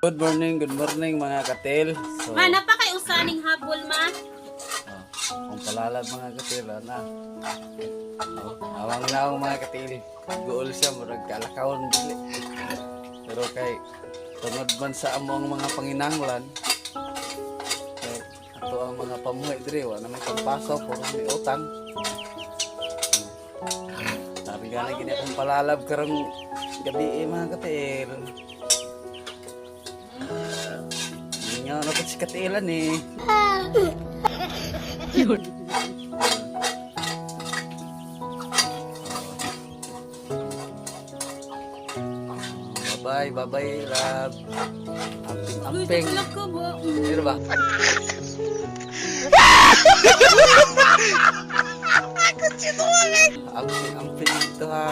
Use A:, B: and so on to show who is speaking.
A: Good morning mga katil. So,
B: Ma, napakay usaning habol, ma.
A: Oh, ang palalab mga katil, ana. Oh, awang naong mga katil. Guol siya, murag kalakawon dili. Pero kay tungod man sa among mga panginanglan, kay ato ang mga pamuhi diri, wa na may pagpasok, puro may utang. Sabi nga na gini akong palalab karong gabi eh, mga katil. Nga na po si katilan eh. Bye-bye, bye-bye, love. Amping, amping.
B: Tulog ko, bo.
A: Pero ba? Amping, amping ito ha.